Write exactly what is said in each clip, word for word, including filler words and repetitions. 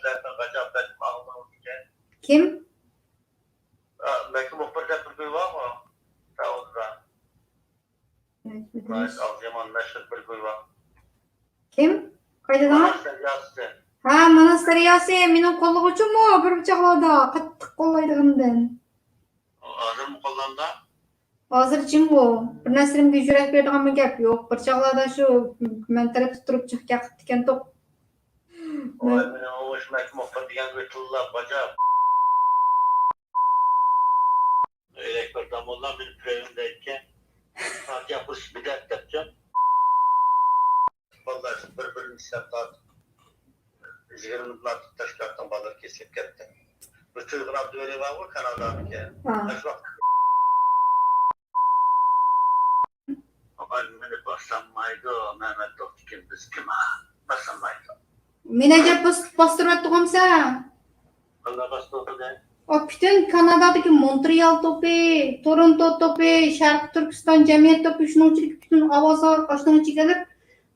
غاجاپ بەلكىم ئاڭلىمىدىكەن. كىم؟ ئا، مەكتەپ مۇخبىرىدە بىر گۇي بارغۇ؟ سەئۇدىدا. ناھايىتى ئاغزى يامان مەشھۇر بىر گۇي بار. كىم؟ قايتىدىڭ؟ ماناس دەرياسى. ھە، ماناس دەرياسى مېنىڭ قوللىغۇچىمۇ بىر چاغلاردا قاتتىق قوللايدىغاندىن. ھازىرمۇ قوللامدا؟ ھازىر جىمغۇ. بىر نەرسىلىرىمگە يۈرەك بېرىدىغانمۇ گەپ يوق. بىر چاغلاردا شۇ مەن تەرەپتە تۇرۇپ جىق كەقىتتىكەنتۇق. ۋاي، مېنىڭ ئوڭۇشماك مۇخبىر دېگەن ئۆتۈللا باجا. ئۆيلەك بىر داموللا مېنى پۈرەيۋىم دەيدىكەن. پاتىيا قۇرۇش بىدەت دەپتىم. بالىلار بىر-بىرىنى ئىشلەپ تارتىپ، يىگىرمىدىن ئارتۇق تەشكىلاتنىڭ بالىلىرى كېسىلىپ كەتتى. بۇ تۇيغۇن ئابدۇۋەلى بارغۇ، كانادادىكى. ھا. ئاشۇ ۋاقىت، ئاپا، مېنى باسالمايدۇ، مەمەت توختىكىن، بىز كىم، ھا؟ باسالمايدۇ. مېنى ئەجەب باس-، باستۇرۇۋەتتىغۇ ئەمسە؟ قانداق باستۇردى؟ ئا، پۈتۈن كانادادىكى مونترېئال توپى، تورونتو توپى، شەرقىي تۈركىستان جەمئىيەت توپى، شۇنىڭ ئىچىدىكى پۈتۈن ئاۋازلار ئاشۇنىڭ ئىچىگە كېلىپ،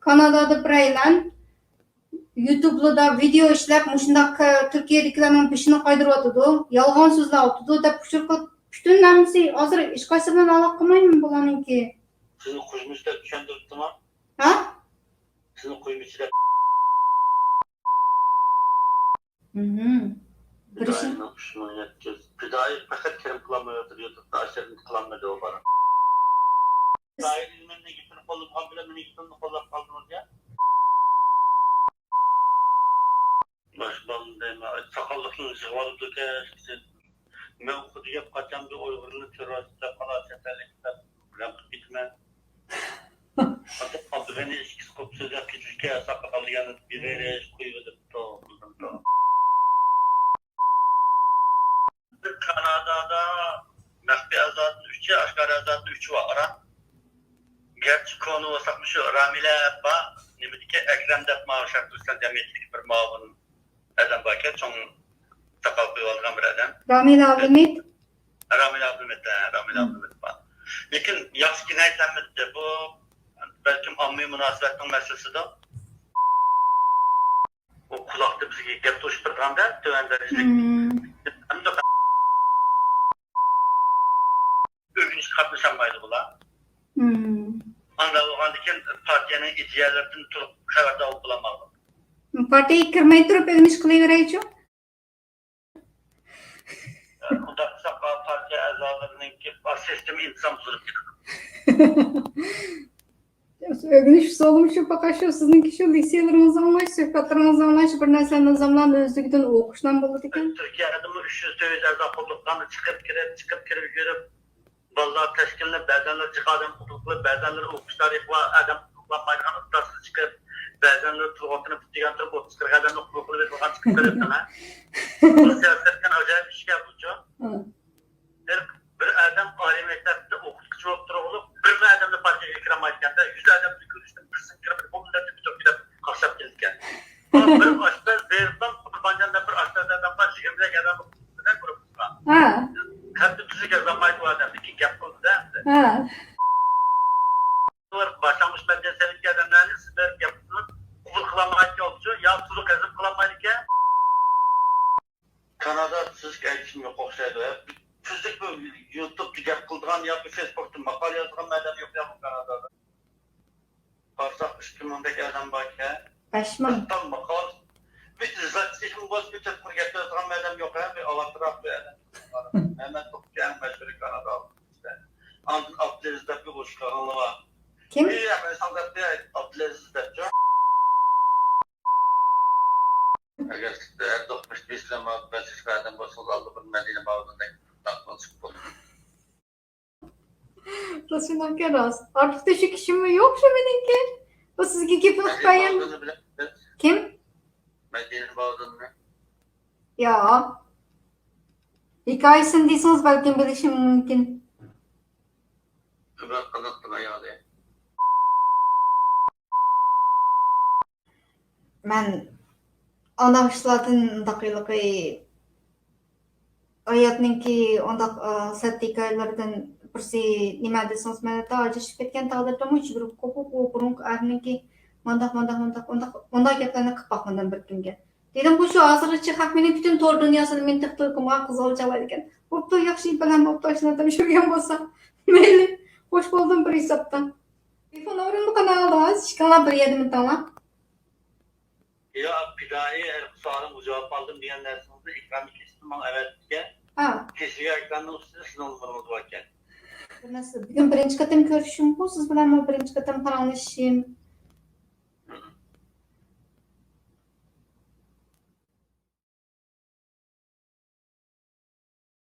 كانادادا بىرەيلەن يۇتۇبلىدا ۋىدېئو ئىشلەپ، مۇشۇنداق، ئە، تۈركىيەدىكىلەرنىڭ بېشىنى قايدۇرۇۋاتىدۇ، يالغان سۆزلەۋاتىدۇ دەپ ئۇچۇر قىلىپ، پۈتۈن ھەممىسى ھازىر ھېچقايسى بىلەن ئالاقە قىلمايمەن بۇلارنىڭكى. سىزنى قۇيمىچى دەپ چۈشەندۈرۈپتىما؟ ھە؟ سىزنى قۇيمىچى دەپ. مھم. بىر ئىشنى پىدائىينىڭ ئۈچ مىڭ يەتتە يۈز. پىدائىي پەقەت كىرىم قىلالمايۋاتىدۇ يۇتۇبتا، ئاشۇ يەردىن قىلالمايدۇ ئۇ بارا. پىدائىينىڭ مېنىڭ گېپىنى قوللىمىغان بىلەن مېنىڭ گېپىمنى قوللاپ قالدىڭىز يا؟ ماشۇ بالىنى دەيمەن، ساقاللىقنى يىغىۋالىدۇكەن. مەن خۇددى گەپ قاچان بىر ئۇيغۇرنى تېررورىست دەپ، پالانچى دەپ، رەنقىپ كېتىمەن. ئابدۇغېنى ئىككىسى قوپ سۆزلەپ كېتىدىكەن، ساقال دېگەننى بېرىۋېرىش، قويۇۋېتىپتۇ، بىلدىمتۇ. كانادادا مەخپىي ئەزادىن ئۈچى، ئاشكارا ئەزادىن ئۈچى بار. گەرچە كونا بولساقمۇ، شۇ رامىلە بار، نېمىدىكى ئەكرەم دەپ، ماۋۇ شەرقىي تۈركىستان جەمئىيىتىدىكى بىر مۇئاۋىن ئادەم باركەن، چوڭ ساقال قويۇۋالغان بىر ئادەم. رامىلە ئابلىمىت؟ رامىلە ئابلىمىت، ھە، رامىلە ئابلىمىت بار. لېكىن ياخشى گىنايەت ئەمەس، بۇ بەلكىم ئاممىۋى مۇناسىۋەتنىڭ مەسىلىسىدۇر. ئۇ قۇلاقتا بىزگە گەپ توشۇپ بېرىدىغاندا، تۆۋەن دەرىجىلىك. مم. ئۆگىنىشكە قاتنىشالمايدۇ بۇلار. مم. ئانداق بولغاندىكىن پارتىيەنىڭ ئىدىيەلىرىدىن تولۇق خەۋەردار بولۇپ بولالمايدۇ. پارتىيەگە كىرمەي تۇرۇپ ئۆگىنىش قىلىۋېرەيچۇ. ئۇنداق قىلساق، پارتىيە ئەزالىرىنىڭكى سىستېما ئىنتىزام بۇزۇلۇپ كېتىدۇ. ئۆگىنىش ئۇسۇلىمۇ شۇ، پەقەت شۇ سىزنىڭكى شۇ لېكسىيەلىرىڭىزنى ئاڭلاش، سۆھبەتلىرىڭىزنى ئاڭلاش، بىر نەرسىلەرنى نىزاملارنى ئۆزلۈكىدىن ئوقۇشلا بولىدىكەن. تۈركىيەدىمۇ ئۈچ يۈز، تۆت يۈز ئەزا قۇرۇلۇقلارنى چىقىرىپ كىرىپ، چىقىپ كىرىپ يۈرۈپ، بالىلار تەشكىللىنىپ، بەزەنلىرى جىق ئادەم قۇدۇق قىلىپ، بەزەنلىرى ئوقۇش تارىخى بار ئادەم قۇدۇقلانمايدىغان ئىپتارسىز چىقىپ، بەزەنلىرى تۇرغۇتىنى پۇت دېگەن تۇرۇپ ئوتتۇز قىرىق ئادەمنى قۇدۇق قىلىپ يېتىلغان چىقىپ بېرىپتۇ. بۇ سىياسەت دېگەن ئاجايىپ ئىشكەن بۇچۇ. ھە. بىر، بىر ئادەم ئالىي مەكتەپتە ئوقۇتقۇچى بولۇپ تۇرغۇلۇق، بىرمۇ ئادەمنى پارتىيەگە كىرەلمەيدىكەندە، يۈز ئادەمنى كۆرۈشتىن بىرسىنى كىرىپ، بۇ مىللەتنى پۈتۈپ كېتىپ قاقشاپ كېلىدىكەن. بىر ئاشپەز بېرىپلا قۇربانجان دەپ بىر ئاشپەز ئادەم بار، يىگىرمە ئادەمنى ئوقۇتقۇچى بىلەن گۇرۇپپىسىغا. ھە. خەتنى تۈزۈك يازالمايدۇ ئۇ ئادەم، لېكىن گەپ قىلدى-دە. ھە. باشلانغۇچ مەدەنىيەت سەۋىيەدىكى ئادەملەرنى سىز بېرىپ گەپ قىلىپ قوبۇل قىلالمايدىكەن، يا تولۇق ھەزىم قىلالمايدىكەن. كانادا تۈزۈك ئەگىشىم يوق ئوخشايدۇ. تۈزۈك بۇ يۇتۇبتا گەپ قىلىدىغان ياكى فېيسبۇكتا ماقالە يازىدىغان ئادەم يوق يا بۇ كانادادا. قارىساق، ئىككى مىڭدەك ئادەم باركەن. بەش مىڭ. بىر تال ماقالە، بىر ئىزاھچىلىكمۇ بولسا، بىر تۆت قۇر گەپ يازىدىغان ئادەم يوق ھە، بىر ئاۋاتراق بىر ئادەم. مەمەت توختى ئەڭ مەشھۇر كانادا. ئاندىن ئابدۇلئەزىز دەپ بىر ئوشۇق ئاغىنى بار. كىم؟ ئى، ئەمەلىي ساڭزاپتى ئابدۇلئەزىز دەپچۇ. ئەگەر سىز ھەر دوقمۇش بىسلەم بەلچىشقا ئادەم بولسىڭىز، ئاللىبۇرۇن مەدىنە باۋۇدۇندەك داققىلىق چىقىپ بولىدۇ. راست شۇنداقكەن، راست. ئارتۇق تۆشۈك ئىشىممۇ يوق شۇ مېنىڭكى. بۇ سىزگە گېپىم مەدىنە باۋۇدۇننى بىلەمسىز؟ كىم؟ مەدىنە باۋۇدۇننى. ياق. ھېكايىسىنى دېسىڭىز، بەلكىم بىلىشىم مۇمكىن. خىزمەت قىلىقتىم ئايالى. مەن ئانداق ئىشلاردىن، ئۇنداق ھېلىقى ھاياتنىڭكى ئانداق، ئا، سەت ھېكايىلىرىدىن بىرسى نېمە دېسىڭىز، مەن ھەتتا ئاجرىشىپ كەتكەن تەقدىردىمۇ، ھېچ بىر بۇ، بۇ، بۇ بۇرۇنقى ئەرنىڭكى مانداق، مانداق، مانداق، ئۇنداق، ئۇنداق گەپلەرنى قىلىپ باقمىدىم بىر كۈنگە. دېدىمغۇ، شۇ ھازىرغىچە خەق مېنىڭ پۈتۈن تور دۇنياسىنى مېنىڭ تىك توكۇمغا قىزغىن چالايدىكەن. بوپتۇ، ياخشى، بەلەن بوپتۇ، ئاشۇنداق دەپ يۈرگەن بولسا. مەيلى، خوش بولدۇم بىر ھېسابتا. تېلېفون نومۇرۇمنى قانداق ئالدىڭىز؟ ئىككىڭلار بىر يەردىمىتىڭلار؟ ياق، پىدائىي ھەر سوئالىمغا جاۋاب ئالدىم دېگەن نەرسىڭىزنى ئېكراننى كېسىپ ماڭا ئەۋەتكەن. ھا. كېسىگە ئېكراننىڭ ئۈستىدە سىزنىڭ نومۇرىڭىز باركەن. بىلمەسىز، بۈگۈن بىرىنچى قېتىم كۆرۈشۈشۈمغۇ، سىز بىلەن مەن بىرىنچى قېتىم پاراڭلىشىشىم.